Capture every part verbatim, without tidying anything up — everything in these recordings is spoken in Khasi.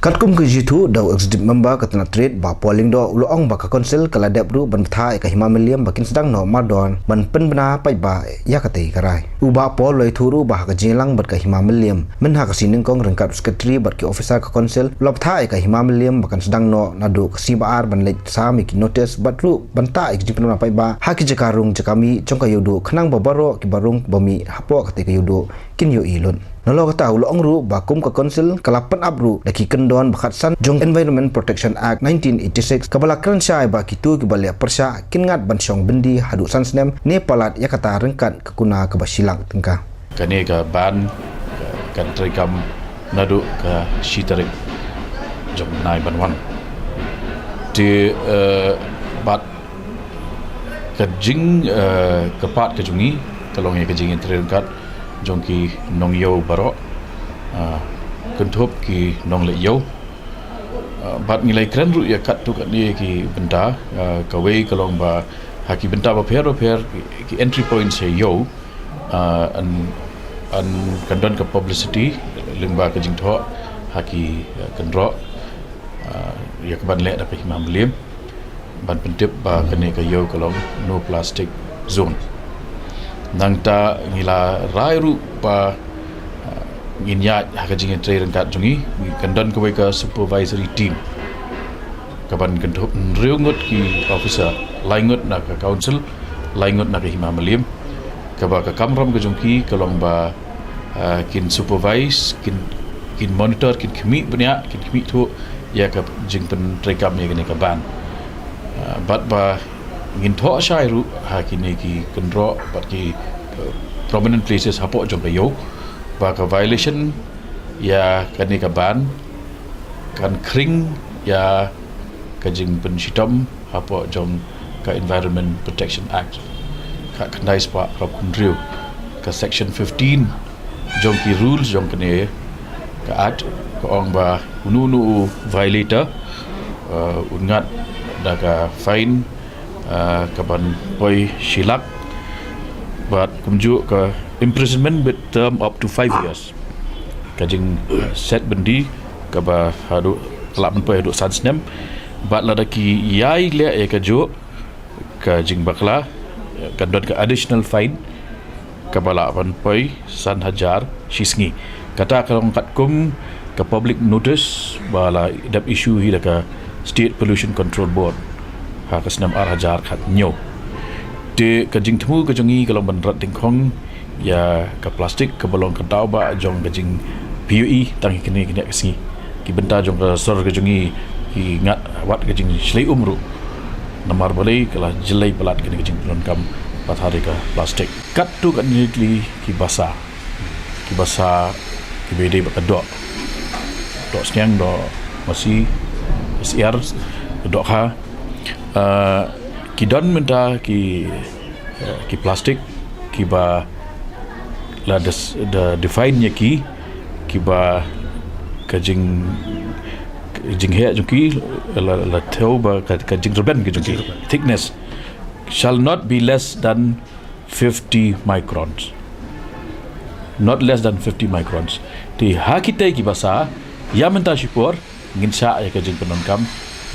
Katkum ka jingthoh da u Executive Member ka tnat trade Bah Paul Lyngdoh u la ong ba ka Council ka la dep ruh ban bthah ïa ka Hima Mylliem ba kin sdang noh mardor ban pynbna paidbah ïa katei ka rai. U Bah Paul u la ïathuh ruh ba ha ka jingïalang bad ka Hima Mylliem mynha ka sngi Nyngkong ryngkat u Secretary bad ki officer ka Council u la bthah ïa ka Hima Mylliem ba kan sdang noh naduh ka sngi Ba-ar ban leit sam ïa ki notice bad ruh ban tah ïa ka jingpynbna paidbah ha ki jaka rung jaka mih jong ka Ïewduh khnang ba baroh kiba rung ba mih hapoh katei ka Ïewduh kin ïohi lut. Nalor kata u la ong ruh ba kum ka Council ka la pynap ruh da ki kyndon ba khatsan jong Environment Protection Act nineteen eighty-six kaba la kren shai ba kito kiba leh pyrshah kin ngat ban shong byndi haduh san snem ne palat ïa kata ryngkat ka kuna kaba shi lak tyngka. Kane ka ban kan treikam naduh ka shi tarik jong u bnai ban wan. Te eh, bad ka jing eh, ka pat ka jong ngi ka long ïa ka jingïatrei ryngkat jong ki nongïew baroh, ah, kynthup ki nongleh ïew. Ah, bad ngi la ïakren ruh ïa katto katne ki bynta, ah, kawei ka long ba ha ki bynta bapher bapher ki, ki entry points sha ïew, ah, yn, yn kan don ka publicity lyngba ka jingthoh ha ki, ah, kynroh, ah, ïa ka ban leh da ka Hima Mylliem ban pyntip ba kane ka ïew ka long no plastic zone. Nangta ngi la rai ruh ba, ah, ngin ïaid ha ka jingïatrei ryngkat jong ngi, ngi kan don kawei ka supervisory team kaban kynthup hynriew ngut ki officer, lai ngut na ka Council, lai ngut na ka Hima Mylliem, kaba ka kamram ka jong ki ka long ba, ah, kin supervise, kin, kin monitor, kin khmih bniah, kin khmih thuh ïa ka jingpyntreikam ïa kane ka ban. Ah, bad ba ngin thoh shai ruh ha kine ki kynroh bad ki, eh, prominent places hapoh jong ka ïew ba ka violation ïa kane ka ban kan khring ïa ka jingpynshitom hapoh jong ka Environment Protection Act khatkhyndai spah arphew hynriew, ka section fifteen jong ki rules jong kane ka act ka ong ba uno uno u violator, uh, un ngat da ka fine, uh, kaban poi shi lak bad kumjuh ka imprisonment with term up to five years. Ka jing, uh, set byndi kaba haduh, ka lah ban poi haduh san snem. Bad lada ki ïai leh ïa kajuh ka jingbakla, kan don ka additional fine kaba lah ban poi san hajar shi sngi. Kata ka long katkum ka public notice ba la dep issue hi da ka State Pollution Control Board ha ka snem ar hajar khathynñiew. Te ka jingthmu ka jong ngi ka long ban rat dyngkhong ïa ka plastik kaba long ka daw ba jong ka jing-PUE tang hi kine kine ka sngi. Ki bynta jong ka sor ka jong ngi ki ngat wat ka jingshlei um ruh. Namar balei ka la jyllei palat kane ka jingpyndonkam pat ha ka plastik. Katto katne tylli ki basa, ki basa kiba ïadei bad ka doh, doh sniang, doh masi, syiar, dohkha, ah, ki don mynta ki, eh, ki plastik kiba la des-, da define ïa ki, kiba ka jing, jingheh jong ki la, la thew ba ka, ka jingrben ka jong ki, thickness shall not be less than fifty microns. Not less than fifty microns. Te ha kitei ki basa, ïa mynta shipor ngin shah ïa ka jingpyndonkam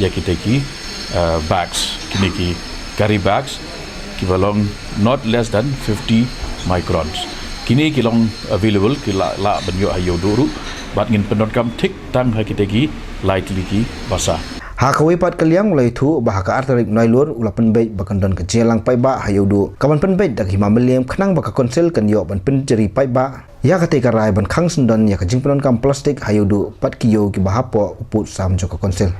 ïa kitei ki, uh, bags, kine ki carry bags kiba long not less than fifty microns. Kine ki long available, ki lah, lah ban ïoh ha Ïewduh ruh, bad ngin pyndonkam thik tang ha kitei ki lai tylli ki basa. Ha kawei pat ka liang u la ïathuh ba ha ka ar tarik Nailur u la pynbeit ba kan don ka jingïalang paidbah ha Ïewduh kaban pynbeit da ka Hima Mylliem khnang ba ka Council kan ïoh ban pynjari paidbah ïa katei ka rai ban khang syndon ïa ka jingpyndonkam plastik ha Ïewduh bad ki ïew kiba hapoh u pud sam jong ka Council.